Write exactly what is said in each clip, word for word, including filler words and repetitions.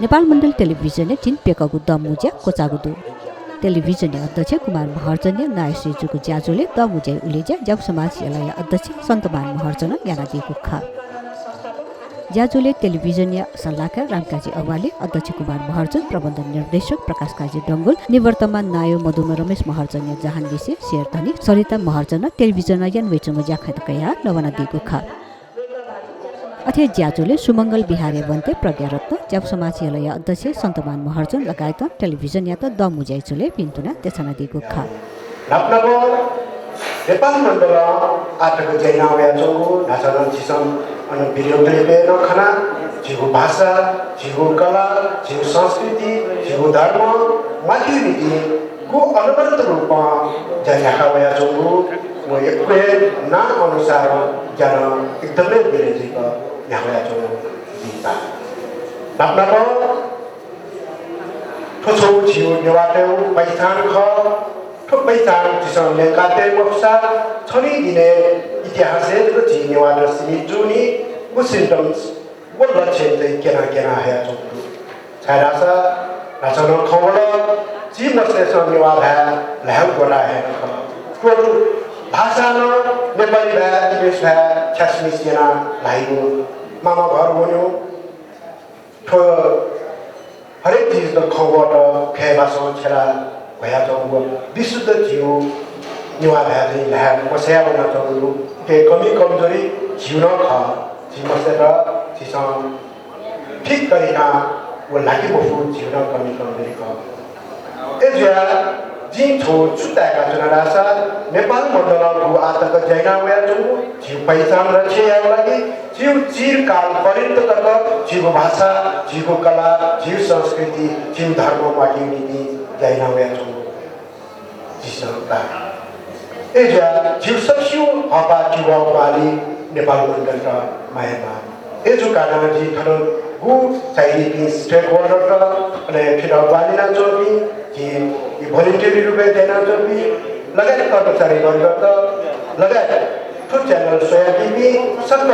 नेपाल मण्डल टेलिभिजनय् झिंप्यकःगु दँमुँज्या क्वचाःगु दु। टेलिभिजनया अध्यक्ष कुमार महर्जनया नायःसुइ जूगु ज्याझ्वलय् दँमुँज्याया उलेज्या ज्यापु समाज यलया अध्यक्ष सन्तमान महर्जनं यानादीगु खः। ज्याझ्वलय् टेलिभिजनया सल्लाहकार रामकाजी अवाले, अध्यक्ष कुमार महर्जन, प्रबन्ध निर्देशक प्रकाशकाजी डंगोल, निवर्तमान नायः मदुम्ह रमेश महर्जनया जहानलिसे शेरधनी सरिता महर्जनं टेलिभिजनं यानावयाच्वंगु ज्याखँयात कयाः नवानादीगु खः। अथे हे ज्याझ्वलय् सुमंगल विहारया वन्ते प्रज्ञारत्न, ज्यापु समाज यलया अध्यक्ष सन्तमान महर्जन लगायतं टेलिभिजनयात दँमुँज्याया झ्वलय् भिन्तुना देछानादीगु खः। न्हापा न्हापा नेपाल मण्डलं आःतक ज्या यानावयाच्वंगु न्हाचः नं झीसं अन video clip-य् नं खना, झीगु भाषा, झीगु कला, झीगु संस्कृति, झीगु धर्म म्वाकेगु निंतिं गु अनवरत रूपं ज्या न्ह्याका वयाच्वंगु व यक्व हे नां अनुसारं ज्या नं एकदमै बिरेजुइक न्ह्याका वयाच्वंगु जिं ताः। न्हापा न्हापा थ्व छगू झीगु नेवाःतय्गु पहिचान खः। थ्व पहिचान झीसं ल्यंका तये मफुसा छन्हु दिनय् इतिहासय् जक झी नेवाःत सीमित जूनि। व symptoms व लक्षण चाहिँ क्यना क्यना हयाच्वंगु दु। छाय्धाःसा न्हाचः नं खँ वल, झी मस्तय्सं नेवाः भाय् ल्हायेगु ग्वसाः हे खः। थ्व भाषां नं नेपाली भाय्, English भाय् छ्यासमिस यानाः ल्हाइगु। मामा घर वनेगु। थ्व हरेक चिजत खँ वःत खय् भासं छ्यला घ्वयाच्वंगु व विशुद्ध झीगु नेवाः भाय् चाहिँ ल्हाये मसया वनाच्वंगु दु। उके कमी कमजोरी झीगु नं खः। झी मस्तय्त झीसं ठीक तरिकां व ल्हाके मफु, झीगु नं कमी कमजोरी खः। अय्जुयाः जिं छगू छु ताय्काच्वना धाःसा, नेपाल मण्डलं गु आःतक ज्या याना वयाच्वंगु झीगु पहिचान रक्षा यायेगु लागि, झीगु चिरकाल पर्यन्त तक झीगु भाषा, झीगु कला, झीगु संस्कृति, झीगु धर्म म्वाकेगु निंतिं ज्या याना वयाच्वंगु झीसं ताः। अय्जुयाः झीगु सकसिगु हःपाः तिबः ग्वाहालि नेपाल मण्डलत मायेमाः। अय्जु कारणं जिं थन गु चाहिनिपिं stakeholder-त, अले थुइत ग्वाहालि यानाच्वंपिं, झी यि volunteer-या रूपय् दयेनाच्वंपिं, लगायत कर्मचारीवर्गत, लगायत थ्व channel स्वयादीपिं सकल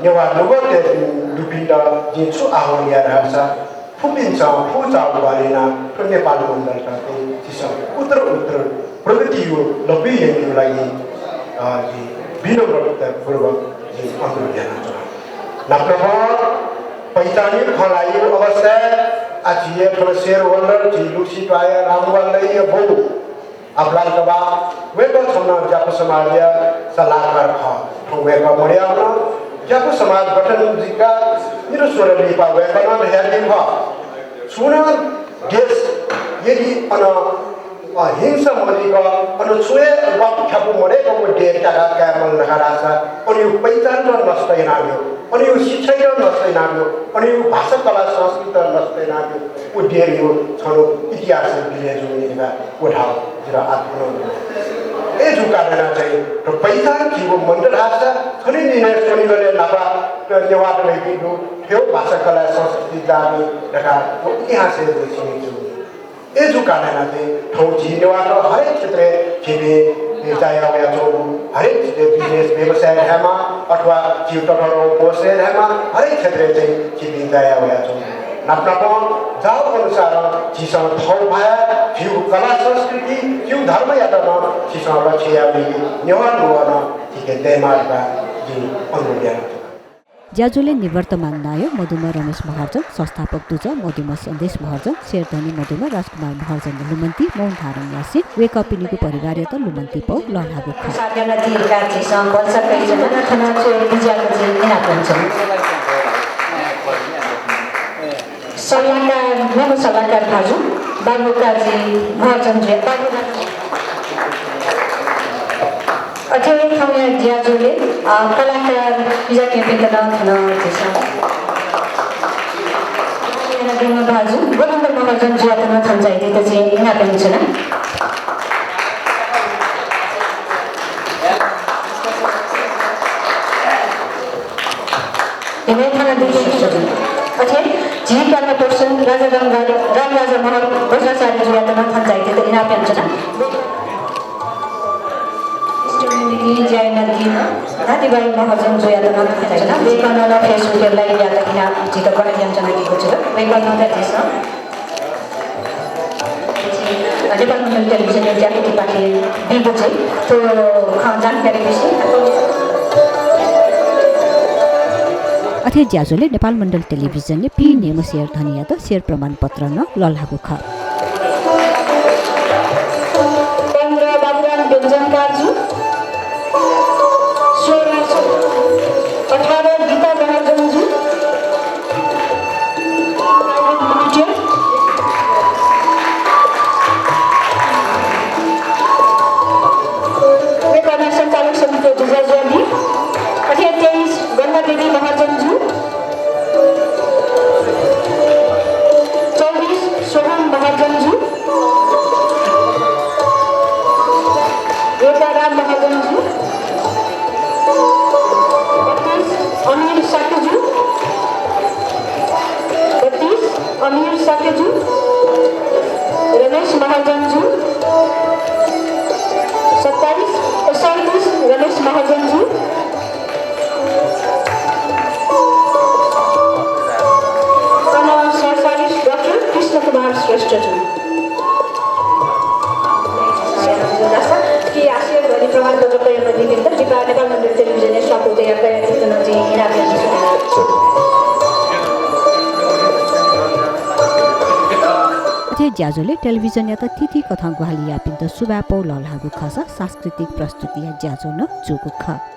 नेवाः नुगःतय् दुपिन्त जिं छु आह्वान याये धाःसा, फुपिन्सं फुचाःगु ग्वाहालि यानाः थ्व नेपाल मण्डलत चाहिँ झीसं उत्तर उत्तर प्रगतिया लँपुइ यंकेगु लागि, अ, जिं विनम्रतापूर्वक जिं अनुरोध यानाच्वना। न्हापा न्हापा पहिचानया खँ ल्हाइगु अवस्थाय् आः झी हे थन shareholder, झी लुक्सी त्वाःया रामबहादुर लैया बौ अबलाल कभाः, वय्कः छम्ह ज्यापु समाजया सल्लाहकार खः। थौं वय्कः मदयावन। ज्यापु समाज गठन जुइकाः निदँ स्वदँ लिपा वय्कलं धयादीगु खः, छुं नं देश यदि अन, अ, हिंसा मजुइक, अन छुं हे ल्वापु ख्यापु मदय्क व देय् त्याका काये माल धकाः धाःसा, अनया पहिचानत नष्ट यानाब्यू, अनया शिक्षायात नष्ट यानाब्यू, अनया भाषा कला संस्कृतित नष्ट यानाब्यू, व देय् छन्हु इतिहासय् बिलय् जूगु निंतिं व धाःगु जितः आत्मनोदन। अय्जूगु कारणं चाहिँ थ्व पहिचान झीगु मन्त धाःसा थनिं निन्हय् स्वनिगलय् न्हापा नेवाःत वइपिं दु, थ्व भाषा कला संस्कृति जाति धकाः व इतिहासय् जूगु सीमित जूगु। अय्जूगु कारणं चाहिँ थौं झी नेवाःत हरेक क्षेत्रय् झीपिं जाया वयाच्वंगु, हरेक क्षेत्रय् business व्यवसाय धायेमा अथवा झीगु ततःधंगु पोस्ट धायेमा हरेक क्षेत्रय् चाहिँ झीपिं जाया वयाच्वंगु। नाप नापं जाःगु अनुसारं झीसं थःगु भाय्, झीगु कला संस्कृति, झीगु धर्मयात नं झीसं रक्षा यायेगु निंतिं नेवाः नुगः नं झीके दयेमा धकाः जिं अनुरोध यानाच्वना। ज्याझ्वलय् निवर्तमान नायः मदुम्ह रमेश महर्जन, संस्थापक दुजः मदुम्ह सन्देश महर्जन, शेरधनी मदुम्ह राजकुमार महर्जनया लुमन्ति, मौन धारण यासें वय्कःपिनिगु परिवारयात लुमन्ति पौ लःल्हाःगु खः। साथ यानादी धकाः झीसं भलसा कयाच्वना। थन च्वय् बिज्याःगु जिं इनाप यानाच्वना। सल्लाहकार, मेगु सल्लाहकार भाजु बाबु काजी महर्जन जुया, बाबु अथे हे थौंया ज्याझ्वलय्, अ, कलाकार बिज्याकेहेँपिन्त नं थन झीसं यानादीम्ह भाजु गोविन्द महर्जन जुयात नं थन झायादीत जिं इनाप यानाच्वना। इमय् थन दुगु अथे झी chairperson राजा राम, रामराजा महर्जन बज्राचार्य जुयात नं थन झायादीत इनाप यानाच्वना। ज्या यानादीम्ह धात्रीबाई महर्जनजुयात नं थुकथं वय्कलं नं Facebook live यात इनाप झीत ग्वाहालि यानाच्वनादीगु जुल। वय्कलं नं झीसं नेपाल मण्डल टेलिभिजनया ज्याकुथिपाखें बीगु जुइ। थ्व खँ जानकारी बिसें अथे ज्याझ्वलय् नेपाल मण्डल टेलिभिजनया पीन्हय्म्ह शेर धनीयात शेर प्रमाणपत्र नं लःल्हाःगु खः। पन्ध्र बाबुराम व्यञ्जनकारजु, सोह्र, अठार गीता महर्जनजु, वय्कलं सञ्चालक समितिया ज्याझ्वः जुयादी। अथे तेइस गंगादेवी महर्जनजु, चौबिस सोहम महर्जनजु, योगाराम महर्जनजु, बत्तीस अमीर शाक्यजु, बत्तीस अमीर शाक्यजु, रमेश महर्जनजु, सत्ताइस, सैँतिस रमेश महर्जनजु, अन सैँतालिस डाक्टर कृष्ण कुमार श्रेष्ठजु। कि आशीर्वादी प्रमाणपत्र कयादीपिन्त जिपा नेपाल मण्डल टेलिभिजनया स्वापू तयार कयादीपिन्त नं जिं इनाप यानाच्वना। अथे ज्याझ्वलय् टेलिभिजनयात थीथी कथं ग्वाहालि याःपिन्त सुभाय् पौ लःल्हाःगु खःसा सांस्कृतिक प्रस्तुतिया ज्याझ्वः नं जूगु खः।